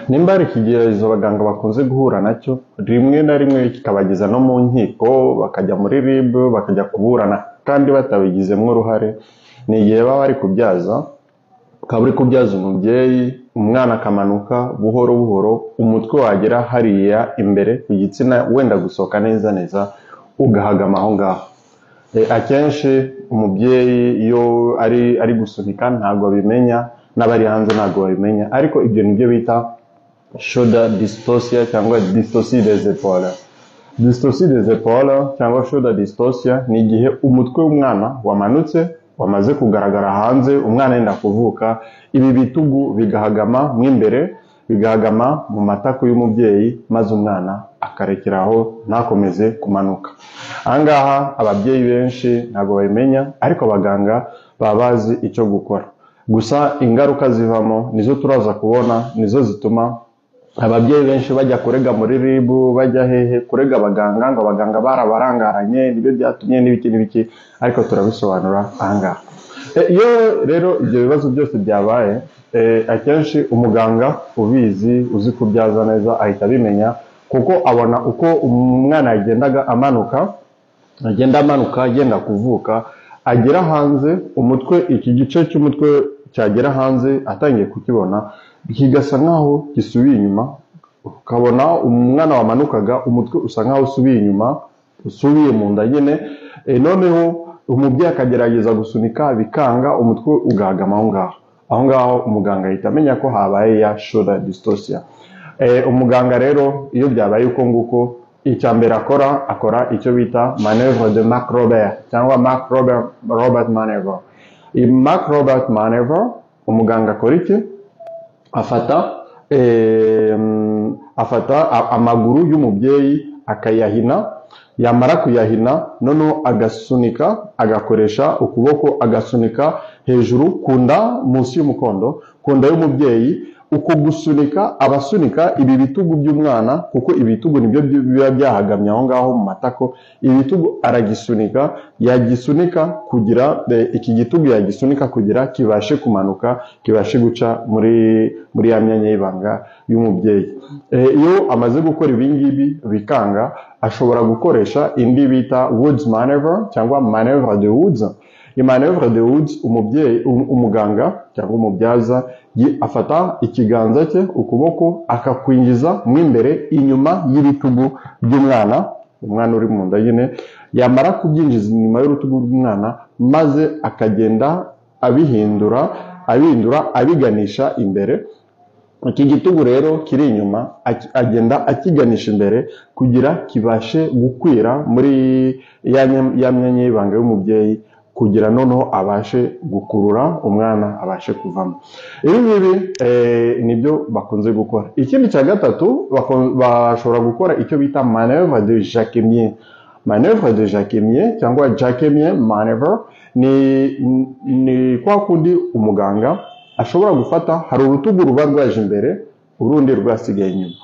Nimba hari ikigeragezo abaganga bakunze guhura nacyo, rimwe na rimwe kikabageza no mu nkiko, bakajya muri RIB, bakajya kuburana kandi batabigizemo uruhare, ni igihe baba bari kubyaza, ukaba uri kubyaza umubyeyi, umwana akamanuka buhoro buhoro, umutwe wagera hariya imbere ku gitsina wenda gusohoka neza neza, ugahagama aho ngaho. Akenshi umubyeyi iyo ari gusunika ntabwo abimenya, n'abari hanze ntabwo babimenya, ariko ibyo nibyo bita shoulder dystocia cyangwa dystocie des épaules. Dystocie des épaules cyangwa shoulder dystocia ni igihe umutwe w'umwana wamanutse, wamaze kugaragara hanze, umwana yenda kuvuka, ibi bitugu bigahagama mo imbere, bigahagama mu matako y'umubyeyi, maze umwana akarekeraho ntakomeze kumanuka. Aha ngaha ababyeyi benshi ntabwo babimenya, ariko abaganga baba bazi icyo gukora. Gusa ingaruka zivamo nizo turaza kubona, nizo zituma ababyeyi benshi bajya kurega muri RIB, bajya hehe kurega abaganga ngo abaganga barabarangaranye, nibyo byatumye n'ibiki n'ibiki, ariko turabisobanura aha ngaha. Iyo rero ibyo bibazo byose byabaye, akenshi umuganga ubizi, uzi kubyaza neza, ahita abimenya, kuko abona uko umwana yagendaga amanuka, agenda amanuka agenda kuvuka, agera hanze umutwe, iki gice cy'umutwe cyagera hanze atangiye kukibona, kigasa nkaho gisubiye inyuma, ukabona umwana wamanukaga umutwe usa nkaho usubiye inyuma, usubiye mu nda nyine. Noneho umubyeyi akagerageza gusunika bikanga, umutwe ugahagama aho ngaho. Aho ngaho umuganga ahita amenya ko habaye ya shoulder dystocia. Umuganga rero iyo byabaye uko nguko, icya mbere akora icyo bita manœuvre de McRobert cyangwa McRobert manœuvre. Iyi McRobert manœuvre, umuganga akora iki? Afata amaguru y'umubyeyi akayahina, yamara kuyahina noneho agasunika, agakoresha ukuboko agasunika hejuru ku nda, munsi y'umukondo, ku nda y'umubyeyi. Uko gusunika abasunika ibi bitugu by'umwana, kuko ibitugu nibyo biba byahagamye aho ngaho mu matako. Ibitugu aragisunika, yagisunika kugira iki gitugu yagisunika kugira kibashe kumanuka, kibashe guca muri ya myanya y'ibanga y'umubyeyi. Iyo amaze gukora ibi ngibi bikanga, ashobora gukoresha indi bita Woods maneuver cyangwa manœuvre de Woods. Iyi manœuvre de Woods, umuganga cyangwa umubyaza afata ikiganza cye, ukuboko, akakwinjiza mo imbere inyuma y'ibitugu by'umwana, umwana uri mu nda nyine, yamara kubyinjiza inyuma y'urutugu rw'umwana, maze akagenda abihindura, abihindura abiganisha imbere. Iki gitugu rero kiri inyuma agenda akiganisha imbere kugira kibashe gukwira muri ya myanya y'ibanga y'umubyeyi, kugira noneho abashe gukurura umwana abashe kuvamo. Ibi ngibi nibyo bakunze gukora. Ikindi cya gatatu, bashobora gukora icyo bita manœuvre de Jacquemier. Manœuvre de Jacquemier cyangwa Jacquemier manœuvre ni kwa kundi umuganga ashobora gufata, hari urutugu ruba rwaje imbere, urundi rwasigaye inyuma.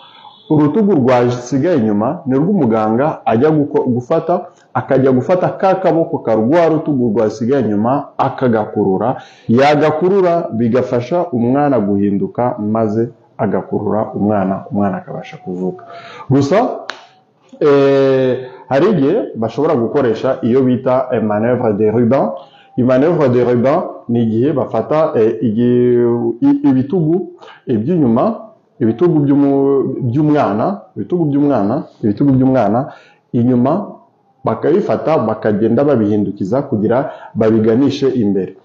Urutugu rwasigaye inyuma ni rw'umuganga ajya gufata, akajya gufata ka kaboko ka rwa rutugu rwasigaye inyuma akagakurura, yagakurura bigafasha umwana guhinduka, maze agakurura umwana, umwana akabasha kuvuka. Gusa hari igihe bashobora gukoresha iyo bita manœuvre de Rubin. Manœuvre de Rubin ni igihe bafata ibitugu iby'inyuma, ibitugu by'umwana, ibitugu by'umwana, ibitugu by'umwana inyuma, bakabifata bakagenda babihindukiza kugira babiganishe imbere.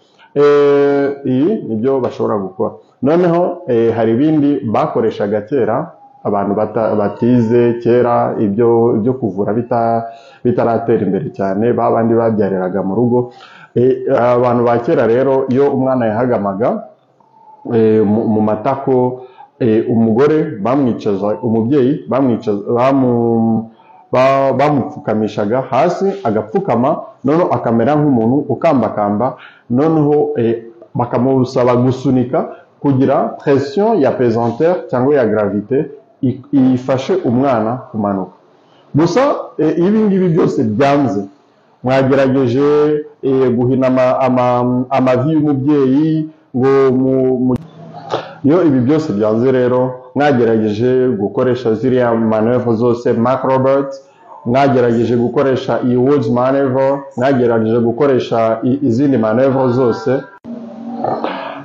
Iyi nibyo bashobora gukora. Noneho hari ibindi bakoreshaga kera, abantu batize kera, ibyo kuvura bitaratera imbere cyane, ba bandi babyariraga mu rugo. Abantu ba kera rero, iyo umwana yahagamaga mu matako, umugore bamwicaza, umubyeyi bamwicaza, bamupfukamishaga hasi, agapfukama, noneho akamera nk'umuntu ukambakamba, noneho bakamusaba gusunika kugira pression ya pesanteur cyangwa ya gravité ifashe umwana kumanuka. Gusa ibi ngibi byose byanze, mwagerageje guhina amavi y'umubyeyi ngo mu Iyo ibi byose byanze rero, mwagerageje gukoresha ziriya manœuvre zose, McRoberts, mwagerageje gukoresha iyi Woods maneuver, mwagerageje gukoresha izindi manœuvre zose,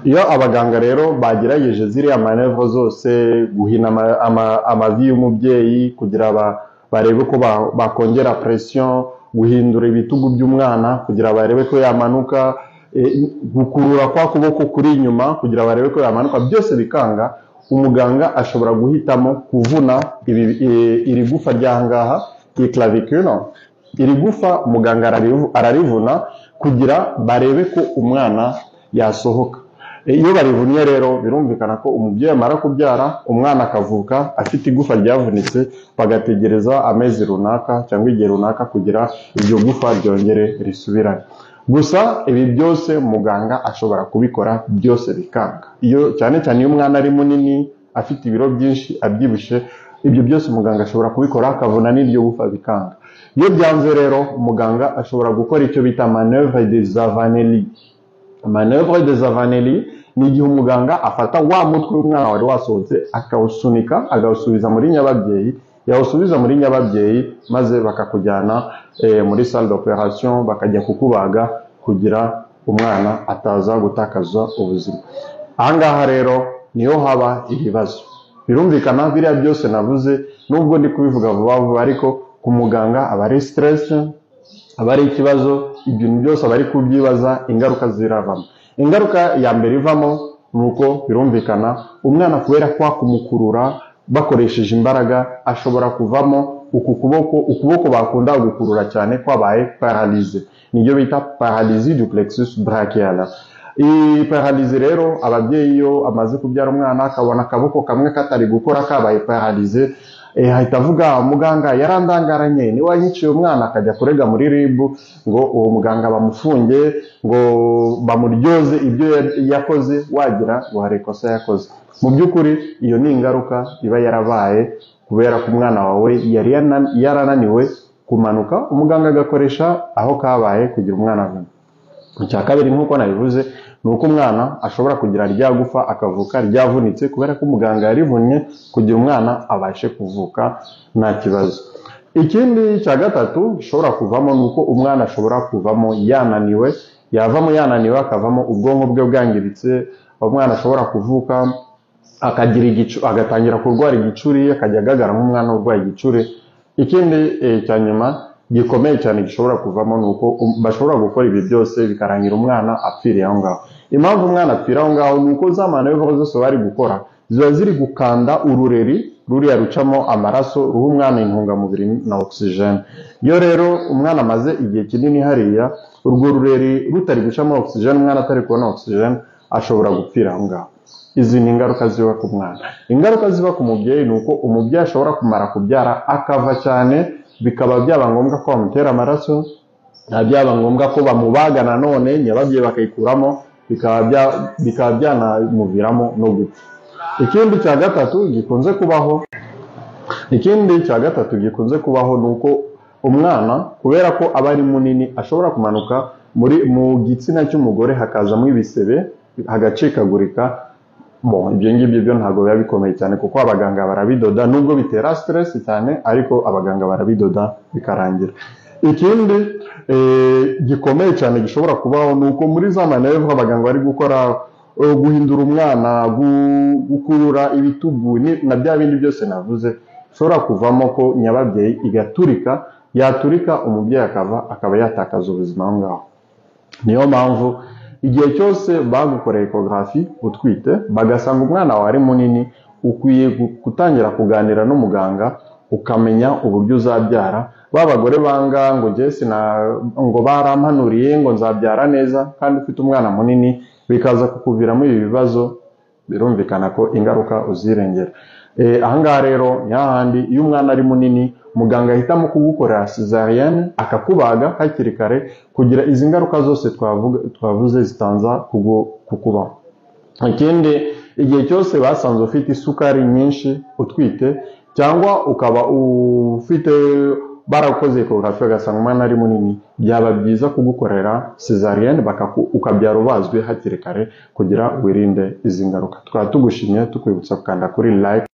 iyo abaganga rero bagerageje ziriya manœuvre zose, guhina amavi y'umubyeyi kugira barebe ko bakongera pression, guhindura ibitugu by'umwana kugira barebe ko yamanuka, gukurura kwa kuboko kuri inyuma kugira barebe ko yamanuka, byose bikanga, umuganga ashobora guhitamo kuvuna iri gufa ry'ahangaha, iyi clavicule. Iri gufa umuganga ararivuna kugira barebe ko umwana yasohoka. Iyo barivunnye rero, birumvikana ko umubyeyi amara kubyara, umwana akavuka afite igufa ryavunitse, bagategereza amezi runaka cyangwa igihe runaka kugira iryo gufa ryongere risubirane. Gusa ibi byose muganga ashobora kubikora byose bikanga. Iyo cyane cyane iyo umwana ari munini, afite ibiro byinshi, abyibushye, ibyo byose muganga ashobora kubikora akavuna n'iryo gufa bikanga. Iyo byanze rero, muganga ashobora gukora icyo bita manœuvre de Zavanelli. Manœuvre de Zavanelli ni igihe umuganga afata wa mutwe w'umwana wari wasohotse, akawusunika, akawusubiza muri nyababyeyi. Yawusubiza muri nyababyeyi, maze bakakujyana muri salle d'opération, bakajya kukubaga kugira umwana ataza gutakaza ubuzima. Ahangaha rero niho haba ibibazo. Birumvikana, biriya byose navuze, nubwo ndi kubivuga vuba vuba, ariko ku muganga aba ari stress, aba ari ikibazo. Ibintu byose aba ari kubyibaza. Ingaruka ziravamo, ingaruka ya mbere ivamo ni uko birumvikana umwana, kubera kwa kumukurura bakoresheje imbaraga, ashobora kuvamo uku kuboko, ukuboko bakunda gukurura cyane kwabaye paralysé. Nibyo bita paralysie du plexus brachial. Iyi paralysie rero, ababyeyi iyo amaze kubyara umwana akabona akaboko kamwe katari gukora, kabaye paralysé, ahita avuga: "Muganga yarandangaranye, niwe wanyiciye umwana", akajya kurega muri RIB ngo uwo muganga bamufunge, ngo bamuryoze ibyo yakoze, wagira ngo hari ikosa yakoze. Mu by'ukuri iyo ni ingaruka iba yarabaye kubera ko umwana wawe yari yarananiwe kumanuka, umuganga agakoresha aho kabaye kugira umwana avamo. Icya kabiri, nk'uko nabivuze, ni uko umwana ashobora kugira rya gufa akavuka ryavunitse, kubera ko umuganga yarivunnye kugira umwana abashe kuvuka nta kibazo. Ikindi cya gatatu gishobora kuvamo ni uko umwana ashobora kuvamo yananiwe. Yavamo yananiwe, akavamo ubwonko bwe bwangiritse. Umwana ashobora kuvuka akagira igicu, agatangira kurwara igicuri, akajya agagara nk'umwana urwaye igicuri. Ikindi cya nyuma gikomeye cyane gishobora kuvamo ni uko bashobora gukora ibi byose bikarangira umwana apfiriye aho ngaho. Impamvu umwana apfira aho ngaho ni uko za manœuvre zose bari gukora ziba ziri gukanda urureri ruriya rucamo amaraso ruha umwana intungamubiri na oxygène. Iyo rero umwana amaze igihe kinini hariya, urwo rureri rutari gucamo oxygène, umwana atari kubona oxygène, ashobora gupfira aho ngaho. Izi ni ingaruka ziba ku mwana. Ingaruka ziba ku mubyeyi ni uko umubyeyi ashobora kumara kubyara akava cyane, bikaba byaba ngombwa ko bamutera amaraso, byaba ngombwa ko bamubaga nanone nyababyeyi bakayikuramo, bikaba byanamuviramo no gupfa. Ikindi cya gatatu gikunze kubaho ni uko umwana, kubera ko aba ari munini, ashobora kumanuka muri mu gitsina cy'umugore, hakazamo ibisebe, hagacikagurika. Bon, ibyo ngibyo byo ntabwo biba bikomeye cyane kuko abaganga barabidoda, nubwo bitera stress cyane, ariko abaganga barabidoda bikarangira. Ikindi gikomeye cyane gishobora kubaho ni uko muri za manœuvre abaganga bari gukora, guhindura umwana, gukurura ibitugu na bya bindi byose navuze, bishobora kuvamo ko nyababyeyi igaturika. Yaturika, umubyeyi akava, akaba yatakaza ubuzima aho ngaho. Niyo mpamvu igihe cyose bagukoreye échographie utwite, bagasanga umwana wawe ari munini, ukwiye gutangira kuganira n'umuganga, ukamenya uburyo uzabyara. Ba bagore banga ngo njye sina, ngo barampanuriye ngo nzabyara neza, kandi ufite umwana munini, bikaza kukuviramo ibi bibazo, birumvikana ko ingaruka uzirengera. Ahangaha rero ni hahandi iyo umwana ari munini, muganga ahitamo kugukorera césarienne, akakubaga hakiri kare kugira izi ngaruka zose twavuze zitanza kukubaho. Ikindi, igihe cyose basanze ufite isukari nyinshi utwite, cyangwa ukaba ufite Barakoze échographie bagasanga umwana ari munini, byaba byiza kugukorera césarienne, ukabyara ubazwe hakiri kare kugira wirinde izi ngaruka. Tukaba tugushimiye, tukwibutsa gukanda kuri like.